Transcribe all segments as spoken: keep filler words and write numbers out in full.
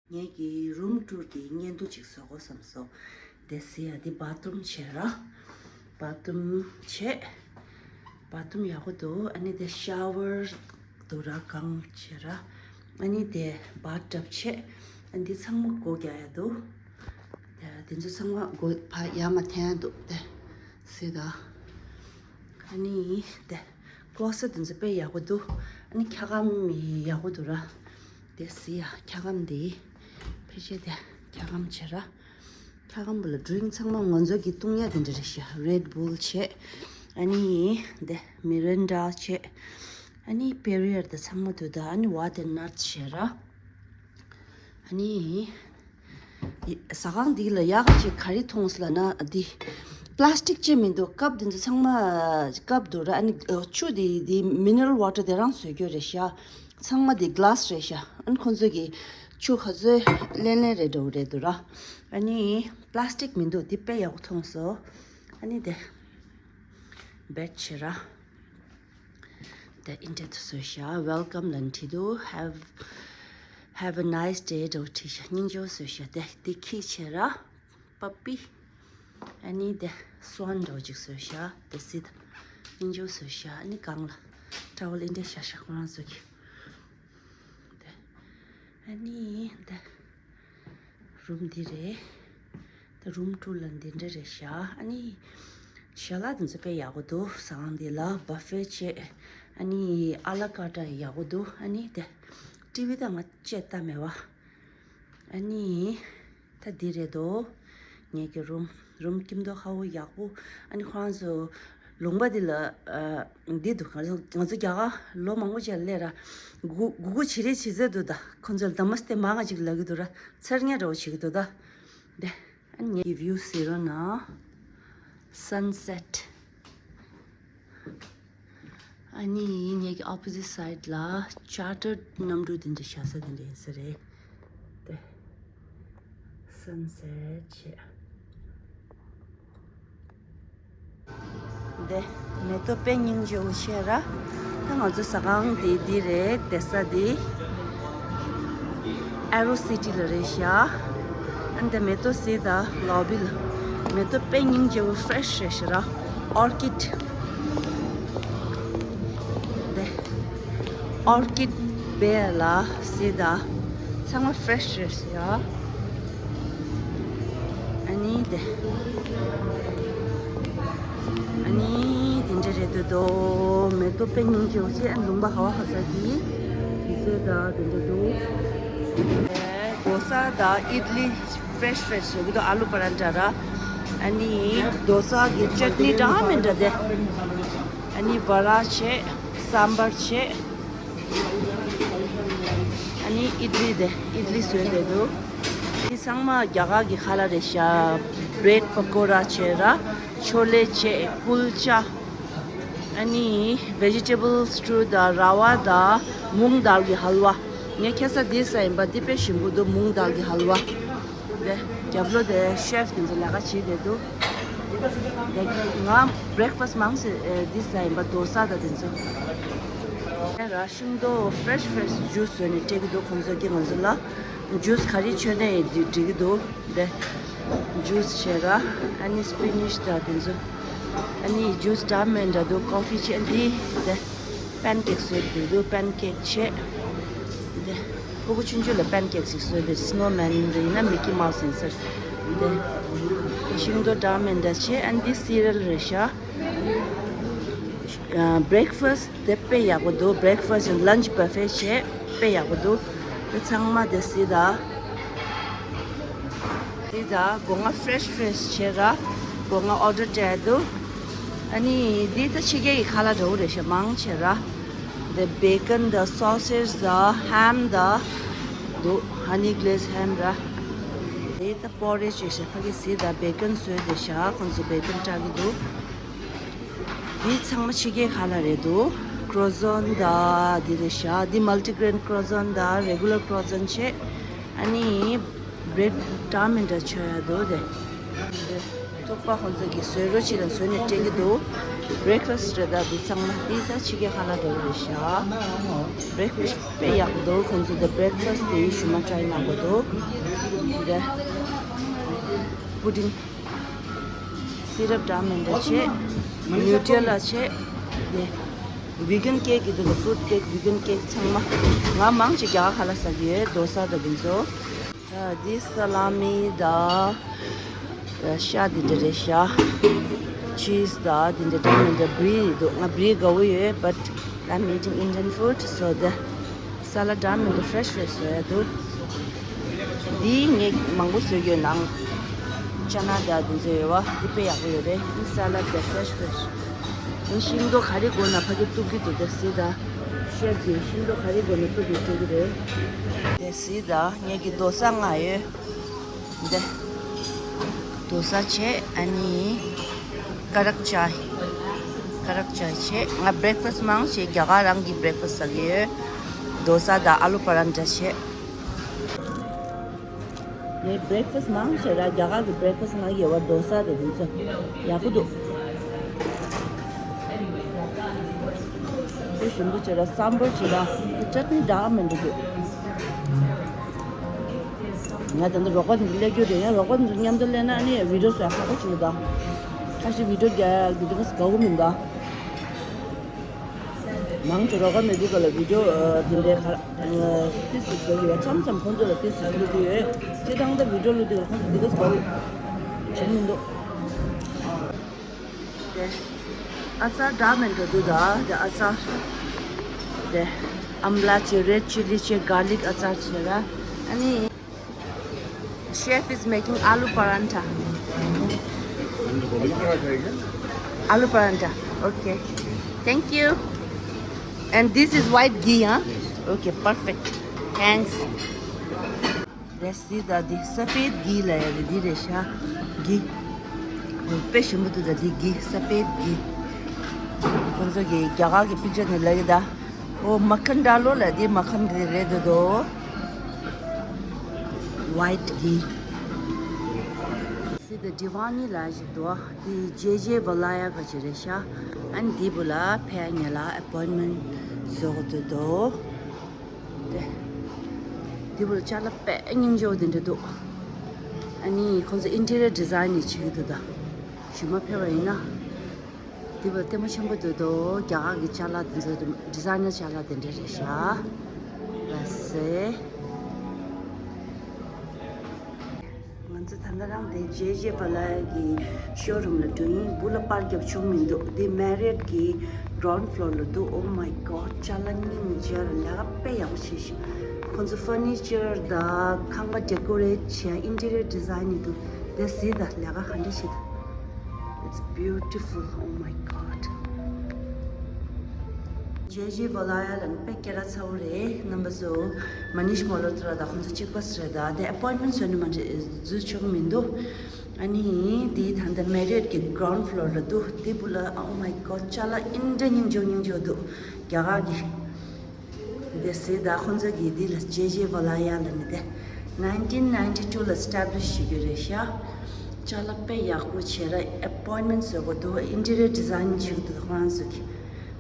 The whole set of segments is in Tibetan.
ངེད་ཀྱི་རུམ་ཊུར་གྱི་བརྙན་ཐུང་ཅིག་བཟོ་དགོས་བསམ་སོང་། དེ་སི་ཡ་འདི་བཱ་ཐི་རུམ་བྱས་ར། བཱ་ཐི་རུམ་བྱས། བཱ་ཐི་རུམ་ཡག་པོ་འདུག་ཨ་ནི་དེ་ཤ་ཝར་འདུག་ར། གང་བྱས་ར། ཨ་ནི་དེ་བཱ་ཐི་ཊབ་བྱས། ཨ་ནི་འདི་ཚང་མ་སྒོ་རྒྱག་ཡ་འདུག་དེ་དེ་ཚོ་ཚང་མ་སྒོ་ཕར་ཡར་མར་འཐེན་ཡ་འདུག་དེ་སི་ཡ། ཨ་ནི་དེ་ཀློ་སེ་ཊི་དེ་ཚོ་དཔེ་ཡག་པོ་འདུག་ཨ་ནི་འཁྱག་སྒམ་ཡག་པོ་འདུག་ར། དེ་སི་ཡ་འཁྱག་སྒམ་འདི་ཕལ་ཆེར་དེ་འཁྱག་སྒམ་བྱས་ར། འཁྱག་སྒམ་པོ་ལ་ཌི་རིང་ཚང་མ་ང་ཚོ་གི་བཏུང་ཡ་དེ་འདྲ་རེད་ཤག་རེད་བུལ་བྱས། ཨ་ནི་དེ་མི་རིན་ཌ་བྱས། ཨ་ནི་པེ་རི་ཡར་དེ་ཚང་མ་འདུག་ད་ཨ་ནི་ཝ་དེ་ནཊ་བྱས་ར། ཨ་ནི། ཟ་ཁང་འདི་ལ་ཡག་ཅིག་ག་རེ་མཐོང་སོང་ལབ་ན་འདི། པ་ལ་སི་ཊིག་ཅིག་མི་འདུག་ཀབ་འདི་ཚོ་ཚང་མ་ཀབ་འདུག་ར། ཨ་ནི་ཆུ་འདི་འདི་མི་ནི་རལ་ཝ་ཊར་དེ་རང་བཟོ་རྒྱུ་རེད་ཤག་ཚང་མ་འདི་གི་ལཱ་སི་རེད་ཤག་ཨ་ནི་ཁོང་ཚོ་གི་ཆུ་ག་ཚོད་ལེན་ལེན་རེད་འགྲོ་རེད་འདུག་ར། ཨ་ནི་པ་ལ་སི་ཊིག་མི་འདུག་འདི་དཔེ་ཡག་པོ་མཐོང་སོང་། ཨ་ནི་དེ་བེཌ་བྱས་ར། དེ་ཨིན་ཌི་ཡ་དུ་བཟོས་ཤག་ཝེལ་ཀམ་ལབ་བྲིས་འདུག Have have a nice day འགྲོ་བྲིས་ཤག་སྙིང་རྗེ་པོ་བཟོས་ཤག་དེ་དེ་ཁྱི་བྱས་ར། པ་པི། ཨ་ནི་དེ་སོན་འགྲོ་ཅིག་བཟོས་ཤག་དེ་སི་ད་སྙིང་རྗེ་པོ་བཟོས་ཤག་ཨ་ནི་གང་ལ་ཊ་ཝལ་ཨིན་ཌི་ཡ་ཤ་ཤ་ཁོ་རང་བཟོས་ཀྱི། དེ་ཨ་ནི་དེ། རུམ་འདི་རེད། ད་རུམ་ཊུ་ལ་འདི་འདྲ་རེད་ཤག་ཨ་ནི་ཞལ་ལག་འདི་ཚོ་དཔེ་ཡག་པོ་འདུག་ཟ་ཁང་འདི་ལ་བ་ཧྥེ་བྱས། ཨ་ནི་ཨ་ལ་ཀར་ཊ་ཡག་པོ་འདུག་ཨ་ནི་དེ་ཊི་ཝི་ད་ང་བཅས་ལྟ་མེད་པ། ཨ་ནི་ད་འདི་རེད་དོ། ངེད་ཀྱི་རུམ། རུམ་ཁྱིམ་ཐོག་ཁ་པོ་ཡག་པོ། ཨ་ནི་ཁོ་རང་ཚོ་ལུང་པ་འདི་ལ་ཨ་འདི་འདུག་ང་ཚོ་ང་ཚོ་རྒྱ་གར་ལོ་མང་པོ་ཅིག་སླེབས་ར། གུ་གུ་གུ་བྱེད་རེས་བྱེད་ཟེར་འདུག་ད་ཁོ་ཚོ་ལ་ད་མ་སྟེ་མ་ང་ཅིག་ལབ་ཀྱི་འདུག་ར། ཚེར་ཉེ་འདྲ་བོ་བྱེད་ཀྱི་འདུག་ད། དེ་ཨ་ནི་ངའི་བིའུ་ཟེར་རོ་ན། སན་སེཊ། ཨ་ནི་ངེད་ཀྱི་ཨོ་པོ་ཟིཊ་སའིཌ་ལ་ཅར་ཊར་གནམ་གྲུ་དེ་འདྲ་བཞག་ས་དེ་འདྲ་ཡིན་ས་རེད། དེ་སན་སེཊ་བྱས། དེ་མེ་ཏོག་དཔེ་སྙིང་རྗེ་པོ་བྱས་ར། ད་ང་ཚོ་ཟ་ཁང་དེ་འདི་རེད། བསྡད་ས་དེ་ཨེ་རོ་སི་ཊི་ལ་རེད་ཤག་ཨ་འདི་མེ་ཏོག་སི་ད་ལོ་བི་ལ་མེ་ཏོག་དཔེ་སྙིང་རྗེ་པོ་ཧྥེ་རེཤ་རེད་ཤག་ར། ཨོར་ཀིཌ། འདི་ཨོར་ཀིཌ་བེ་ལ་སི་ད་ཚང་མ་ཧྥེ་རེཤ་རེད་ཤག་ཨ་ནི་དེ། ཨ་ནི་དེ་འདྲ་རེད་འདུག་དོ། མེ་ཏོག་དཔེ་སྙིང་རྗེ་པོ་བྱས། ཨ་ལུང་པ་ཧ་བ་ཧ་ས་གི་དུས་ཚོད་ད་དེ་འདྲ་འདུག་དོ་ས་ད་ཨིཌ་ལི་ཧྥེ་རེཤ་ཧྥེ་རེཤ་ཡོད་གི་འདུག་ཨ་ལུ་པ་ར་ཏྲ་ར། ཨ་ནི་དོ་ས་གི་ཅཊ་ནི་འདྲ་མི་འདྲ་དེ། ཨ་ནི་བ་ར་བྱས། སམ་བར་བྱས། ཨ་ནི་ཨིཌ་ལི་དེ་ཨིཌ་ལི་བཟོས་བསྡད་འདུག་འདི་ཚང་མ་རྒྱ་གར་གྱི་ཁ་ལག་རེད་ཤག་བྷི་རེཌ་པ་ཀོ་ར་བྱས་ར། ཆོ་ལེ་བྱས། ཀུལ་ཅ། ཨ་ནི་ཝེ་ཇི་ཊེ་བལ་སི་ཊུ་དང་ར་བ་དང་མུང་དཱལ་གྱི་ཧལ་ཝ། ངས་ཁ་སང་འདི་ཟ་ཡིན་པ། འདི་དཔེ་ཞིམ་པོ་འདུག་མུང་དཱལ་གྱི་ཧལ་ཝ། དེ་རྒྱབ་ལོགས་དེ་ཤེཕ་དེ་ཚོ་ལས་ཀ་བྱེད་བསྡད་འདུག་དེ་ང་བྷི་རེག་ཕ་སི་མང་ཆེ་འདི་ཟ་ཡིན་པ། དོ་ས་དང་དེ་ཚོ། དེ་ར་ཤིང་ཏོག་ཧྥེ་རེཤ་ཧྥེ་རེཤ་ཇུས་བཟོས་ནས་སྤྲད་ཀྱི་འདུག་ཁོང་ཚོ་གིས་ང་ཚོ་ལ་ཇུས་ག་རེ་མཆོད་ནའི་འགྲིག་གི་འདུག་དེ་ཇུས་བྱས་ར། ཨ་ནི་སི་པི་ནིཆ་དང་དེ་ཚོ། ཨ་ནི་ཇུས་འདྲ་མི་འདྲ་འདུག་ཀོ་ཕི་བྱས། འདི་དེ་པན་ཀེག་བཟོས་འདུག་དེ་པན་ཀེག་བྱས། དེ་ཕྲུ་གུ་ཆུང་ཆུང་ལ་པན་ཀེག་ཅིག་བཟོས་འདུག་སི་ནོ་མེན་རེད་ཡིན་ན་མི་ཀི་མའོ་སི་ཡིན་ཟེར། དེ་ཤིང་ཏོག་འདྲ་མི་འདྲ་བྱས། ཨ་ནི་འདི་སི་རལ་རེད་ཤག་བྷི་རེག་ཕ་སི་དེ་དཔེ་ཡག་པོ་འདུག་བྷི་རེག་ཕ་སི་ལན་ཆི་བ་ཧྥེ་བྱས། དཔེ་ཡག་པོ་འདུག་དེ་ཚང་མ་དེ་སི་ད། སི་ད་སྒོ་ང་ཧྥེ་རེཤ་ཧྥེ་རེཤ་བྱས་ར། སྒོ་ང་ཨོར་ཌར་སྤྲད་འདུག་ཨ་ནི་འདི་ད་ཕྱི་རྒྱལ་གྱི་ཁ་ལག་འདྲ་བོ་རེད་ཤག་མང་ཆེ་ར། དེ་བེ་ཀོན་དང་སོ་སེཇ་དང་ཧེམ་དང་འདུག་ཧ་ནི་གི་ལེ་ཛི་ཧེམ་ར། དེ་ད་པོ་རེ་ཇི་བྱས་ཤག་ཕ་གི་སི་ད་བེ་ཀོན་བཟོས་བསྡད་ཤག་ཁོང་ཚོ་བེ་ཀོན་སྤྲད་ཀྱི་འདུག་འདི་ཚང་མ་ཕྱི་རྒྱལ་ཁ་ལག་རེད་འདུག་ཀྲོ་ཟོན་དང་འདི་རེད་ཤག་འདི་མལ་ཊི་གྷི་རེན་ཀྲོ་ཟོན་དང་རེ་གུ་ལར་ཀྲོ་ཟོན་བྱས། ཨ་ནི་བྷི་རེཌ་འདྲ་མི་འདྲ་མཆོད་ཡ་འདུག་དེ། ཚོགས་པ་ཁོང་ཚོ་གིས་བཟོས་རོགས་བྱེད་ལ་བཟོས་ནས་སྤྲད་ཀྱི་འདུག breakfast་རེད་ད། འདི་ཚང་མ་འདི་ད་ཕྱི་རྒྱལ་ཁ་ལག་འདྲ་བོ་རེད་ཤག breakfast་དཔེ་ཡག་པོ་འདུག་ཁོང་ཚོ་ད་breakfast་དེ་ཞུ་མ་try་གནང་དགོས་འདུག་འདི་pudding syrup འདྲ་མི་འདྲ་བྱས། Nutella་བྱས། འདི་vegan cake་གི་འདུག fruit cake vegan cake་ཚང་མ། ང་མང་ཆེ་རྒྱ་གར་ཁ་ལག་ཟ་གི་ཡོད། དོ་ས་དང་འདི་ཚོ། ད་འདི་ས་ལ་མི་དང་། ཤ་འདི་འདྲ་རེད་ཤག cheese་དང་འདི་འདྲ་འདྲ་མི་འདྲ། brie་འདུག་ང་brie་དགའ་བོ་ཡོད། But I'm eating Indian food, so the salad འདྲ་མི་འདྲ་fresh fresh་བཟོ་ཡ་འདུག་འདི་ངས་མང་པོ་བཟོས་ཡོད། ནང་ཅ་ན་དང་འདི་ཚོ་ཡོད་པ། འདི་དཔེ་ཡག་པོ་ཡོད་རེད། འདི་salad་དང་fresh fresh། འདི་ཤིང་ཏོག་ག་རེ་དགོས་ན་ཕ་གི་གཏུབ་ཀྱི་འདུག་དེ་སི་ད་ཤེབ་ཀྱིས་ཤིང་ཏོག་ག་རེ་དགོས་ན་གཏུབ་ཀྱི་སྤྲད་ཀྱི་རེད། དེ་སི་ད་ངེད་ཀྱི་དོ་ས་ང་ཡོད། འདི་དོ་ས་བྱས། ཨ་ནི་ཀ་རག་ཅའི། ཀ་རག་ཅའི་བྱས། ང་breakfast་མང་ཆེ་རྒྱ་གར་རང་གི་breakfast་ཟ་གི་ཡོད། དོ་ས་དང་ཨ་ལུ་པ་རན་ཏྲ་བྱས། ངའི་breakfast་མང་ཆེ་ར་རྒྱ་གར་གྱི་breakfast་ང་ཡོད་པ། དོ་ས་དང་འདི་ཚོ་ཡག་པོ་འདུག་དཔེ་ཞིམ་པོ་བྱས་ར། སམ་བར་བྱས་ར། ཅ་ཊི་ནི་འདྲ་མི་འདུག་ང་ད་ལྟ་རོགས་པ་དེ་ཚོ་སླེབས་རྒྱུ་རེད། ཡང་རོགས་པ་དེ་ཚོ་མཉམ་དུ་སླེབས་ན་ཨ་ནི་video་བཟོ་ཡག་ཁག་པོ་བྱེད་ཀྱི་འདུག་ཁ་ཤས་video་རྒྱག་ཡག་video་དགའ་པོ་མི་འདུག་མང་ཆེ་རོགས་པ་མེད་དུས་ག་ལ་video་འདི་འདྲའི་ཁ་ཏིས་ཏིས་བཟོ་གི་ཡོད། མཚམས་མཚམས་ཁོང་ཚོ་ལ་ཏིས་ཏིས་བླུག་གི་ཡོད། སྤྱིར་བཏང་ད་video་བླུག་དུས་ཁོང་ཚོ་འདི་ག་ཚོ་བྱེད་མི་འདུག་དེ་ཨ་ཙར་འདྲ་མི་འདྲ་འདུག་ད་དེ་ཨ་ཙར། དེ་ཨམ་ལ་བྱས། red chilli་བྱས། garlic་ཨ་ཙར་བྱས་ར། ཨ་ནི། Chef is making aloo parantha. Aloo parantha. Okay. Thank you. And this is white ghee, huh? Okay, perfect. Thanks. Let's see the, the सफेद घी ལབ་ཡ་འདི་རེད་ཤག ghee། དཔེ་ཞིམ་པོ་འདུག་ད་འདི་ghee། सफेद घी། ཁོང་ཚོ་གི་རྒྱ་གར་གི་picture་ནས་ལབ་ཀྱི་ད། ཨོ་མ་ཁན་འདྲ་ལོ་ལ། འདི་མ་ཁན་འདི་རེད་འདུག་དོ། White ghee། སི་ད་ཌི་ཝ་ནི་ལ་ཞིག་འདུག་འདི་ཇེ་ཇེ་བ་ལ་ཡ་ག་ཅི་རེད་ཤག་ཨ་ནི་འདི་བུ་ལ་ཕེ་ཉ་ལ་appointment་བཟོ་གི་འདུག་དོ། དེ་འདི་བུ་ལ་ཅ་ལག་དཔེ་སྙིང་རྗེ་བོ་དེ་འདྲ་འདུག་ཨ་ནི་ཁོང་ཚོ་interior design་ནི་བྱེད་ཀྱི་འདུག་ད་ཞུ་མ་ཕེ་བ་ཡིན་ན། འདི་བ་ལྟད་མོ་ཆེན་པོ་འདུག་དོ། རྒྱ་གར་གྱི་ཅ་ལག་འདི་ཚོ་designer་ཅ་ལག་དེ་འདྲ་རེད་ཤག་ལ་སེ། ང་ཚོ་ད་ལྟ་རང་དེ་ཇེ་ཇེ་བ་ལ་ཡ་གི་showroom་ལ་འགྲོ་ཡིན། སྦུག་ལ་པར་རྒྱབ་ཆོག་མི་འདུག་འདི་Marriott་གི་ground floor་ལ་འདུག Oh my god། ཅ་ལག་སྙིང་རྗེ་ར། ལས་ཀ་དཔེ་ཡག་པོ་བྱས་ཤག་ཁོང་ཚོ་furniture་དང་ཁང་པ་decorate་བྱས། interior design་ནི་འདུག་དེ་གཟིགས་དང་། ལས་ཀ་ག་འདྲ་བྱེད་དང་། It's beautiful. Oh my god. ཇེ་ཇེ་བ་ལ་ཡ་ལ་ནི་དཔེ་སྐད་གྲགས་ཚ་བོ་རེད། རྣམ་པ་ཚོ། Manish Malhotra་དང་ཁོང་ཚོ་གཅིག་པ་རེད་ད། དེ་appointment་བཟོས་ནས་མ་འཛུལ་ཆོག་མི་འདུག་ཨ་ནི་དེ་ད་ལྟ་Marriott་གི་ground floor་ལ་འདུག་དེ་སྦུག་ལ། Oh my god། ཅ་ལག་ཨིན་འདྲ་སྙིང་རྗེ་སྙིང་རྗེ་འདུག་རྒྱ་གར་གྱི། དེ་གཟིགས་དང་། ཁོང་ཚོ་གིས་འདི་ལ་ཇེ་ཇེ་བ་ལ་ཡ་ལ་ནི་དེ་nineteen ninety two་ལ་establish་བྱེད་རྒྱུ་རེད་ཤག་ཅ་ལག་དཔེ་ཡག་པོ་བྱས་ར། appointment་བཟོ་དགོས་འདུག interior design་བྱེད་དགོས་འདུག་ཁོ་རང་ཚོ་གིས།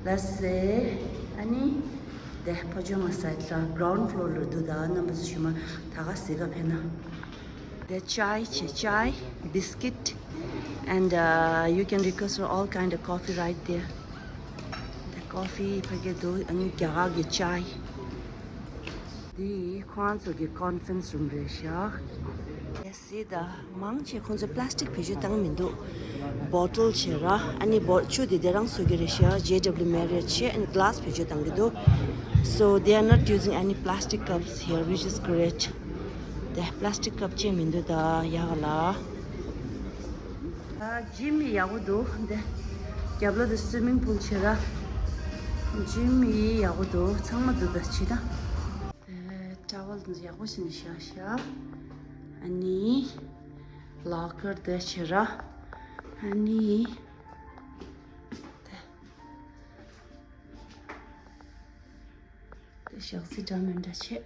ལ་སེ། ཨ་ནི་དེ་ཕོ་ཅོ་ང་side་ལ་ground floor་ལ་འདུག་ད་རྣམ་པ་ཚོ་ཞུ་མ་ད་ག་གཟིགས་ག་ཕེབས་ན། དེ་ཅའི་བྱས། ཅའི་biscuit and uh, you can request for all kind of coffee right there. The coffee ཕ་གི་འདུག་ཨ་ནི་རྒྱ་གར་གྱི་ཅའི། འདི་ཁོ་རང་ཚོ་གི་conference room་རེད་ཤག་དེ་གཟིགས་དང་། མང་ཆེ་ཁོང་ཚོ་plastic་བེད་སྤྱོད་བཏང་མི་འདུག bottle་བྱས་ར། ཨ་ནི་བོ་ཆུ་དེ་དེ་རང་བཟོ་གི་རེད་ཤག J W Marriott་བྱས། ཨ་ནི་glass་བེད་སྤྱོད་བཏང་གི་འདུག So they are not using any plastic cups here, which is great. དེ་plastic cup་ཅིག་མི་འདུག་ད་ཡག་ལ། ད་gym་ཡག་པོ་འདུག་འདི་རྒྱབ་ལོགས་དེ་swimming pool་བྱས་ར། gym་ཡག་པོ་འདུག་ཚང་མ་འདུག་ད་ཕྱི་ད། དེ་towel་དེ་ཚོ་ཡག་པོ་བྱས་ནས་བཞག་ཤག་ཨ་ནི་locker་དེ་བྱས་ར། ཨ་ནི་དེ། དེ་ཞག་རྩི་འདྲ་མི་འདྲ་བྱས།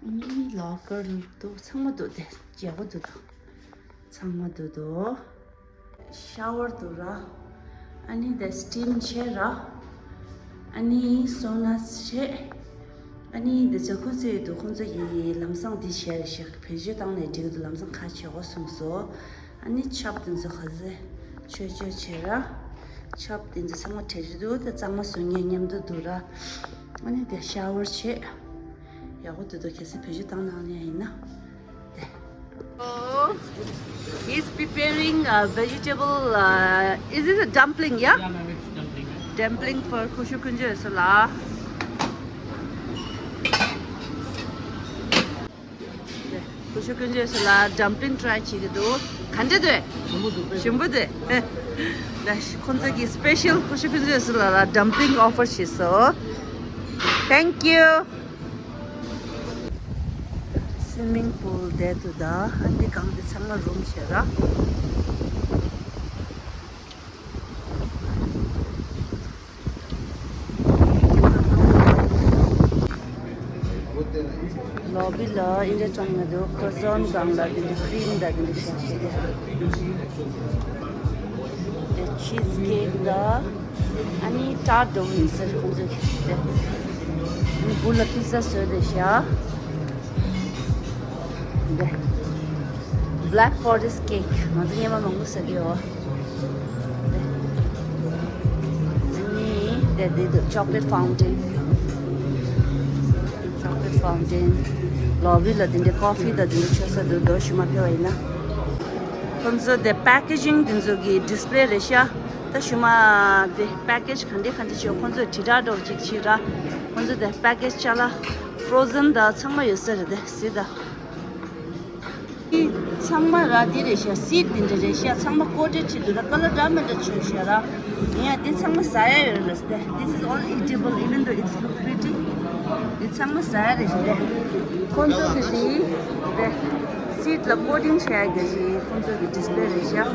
ཨ་ནི་locker་འདུག་ཚང་མ་འདུག་དེ་ཡག་པོ་འདུག་ད། ཚང་མ་འདུག་དོ། ཤ་ཝར་འདུག་ར། ཨ་ནི་དེ་སི་ཊིམ་བྱས་ར། ཨ་ནི་སོ་ན་བྱས། ཨ་ནི་དེ་ཇ་ཀུ་ཟི་འདུག་ཁོང་ཚོ་ཡི་ལམ་སང་འདི་བྱས་རེ་ཞིག་བེད་སྤྱོད་བཏང་ནས་འགྲིག་འདུག་ལམ་སང་ཁ་ཕྱེ་འོ་གསུངས་སོ། ཨ་ནི་ཆབ་དེ་ཚོ་ག་ཚོད་མཆོད་མཆོད་བྱས་ར། ཆབ་དེ་ཚོ་ཚང་མ་བྲེ་རེ་འདུག་དེ་གཙང་མ་བཟོ་མཁན་མཉམ་དུ་འདུག་ར། ཨ་ནི་དེ་ཤ་ཝར་བྱས། ཡག་པོ་འདུག་དོ་གལ་སྲིད་བེད་སྤྱོད་བཏང་གནང་ནས་ཡིན་ན། Oh, he's preparing a vegetable. Uh, is this a dumpling? Yeah. Yeah, ma'am, it's dumpling. Dumpling for ཁུ་བྱུག་དཀོན་མཆོག་གསུམ་ལ། ཁུ་བྱུག་དཀོན་མཆོག་གསུམ་ལ་dumpling try བྱེད་ཀྱི་འདུག་ག་འདྲ་འདུག་ཞིམ་པོ་འདུག་ཞིམ་པོ་འདུག་ད་ཁོང་ཚོ་གི་special ཁུ་བྱུག་དཀོན་མཆོག་གསུམ་ལ་dumpling offer བྱས་སོ། Thank you. སུའི་མིང་པུལ་དེ་འདུག་ད་ཨ་འདི་གང་འདི་ཚང་མ་རུམ་བྱས་ར། ལོ་བི་ལ་ཨིན་ཌི་ཡ་ཅང་ན་འདུག་ཁོ་ཟོན་གང་ལ་དེ་འདི་ཁྲིམ་ད་དེ་འདི་ཤ་ཤེ་དེ། དེ་ཆིས་ཀེག་ད། ཨ་ནི་ཊར་ཌོ་ཡིན་ཟེར་ཁོང་ཚོས་དེ། ཨ་ནི་བུ་ལ་པི་ཛ་བཟོས་དེ་ཤ། དེ། Black Forest cake ང་ཚོ་སྔོན་མ་མང་པོ་ཟ་གི་ཡོད། དེ། ཨ་ནི་དེ་འདི་འདུག chocolate fountain. Chocolate fountain. ལོ་བི་ལ་དེ་འདྲའི་ཀོ་ཕི་དང་དེ་འདྲ་མཆོད་ས་འདུག་རྡོ་ཞུ་མ་ཕེབས་པ་ཡིན་ན། ཁོང་ཚོ་དེ་པེ་ཀེ་ཇིང་དེ་ཚོ་གི་ཌིས་པི་ལེ་རེད་ཤག་ད་ཞུ་མ་དེ་པེ་ཀེ་ཇི་ག་འདྲ་ག་འདྲ་བྱས་ཁོང་ཚོས་དྲིལ་བསྒྲགས་འདྲ་བོ་ཅིག་བྱས་ར། ཁོང་ཚོ་དེ་པེ་ཀེ་ཇི་ཅ་ལག་ཕྲོ་ཟན་དང་ཚང་མ་ཡོད་ས་རེད་དེ་གཟིགས་དང་། འདི་ཚང་མ་ར་འདི་རེད་ཤག་སིཌ་འདི་འདྲ་རེད་ཤག་ཚང་མ་ཀོ་ཊེཌ་བྱས་འདུག་ད་ཀ་ལར་འདྲ་མི་འདྲ་བྱས་ཤག་ར། ཡིན་ཡང་འདི་ཚང་མ་ཟ་ཡ་ཡོད་རེད་ཟེར། This is all eatable even though it's pretty. འདི་ཚང་མ་ཟ་ཡ་རེད་ཤག་འདི་ཁོང་ཚོ་གི་འདི་འདི་སིཌ་ལ་ཀོ་ཊིང་བྱས་ཡ་གི་ཅིག་ཁོང་ཚོ་གི་ཌིས་པི་ལེ་རེད་ཤག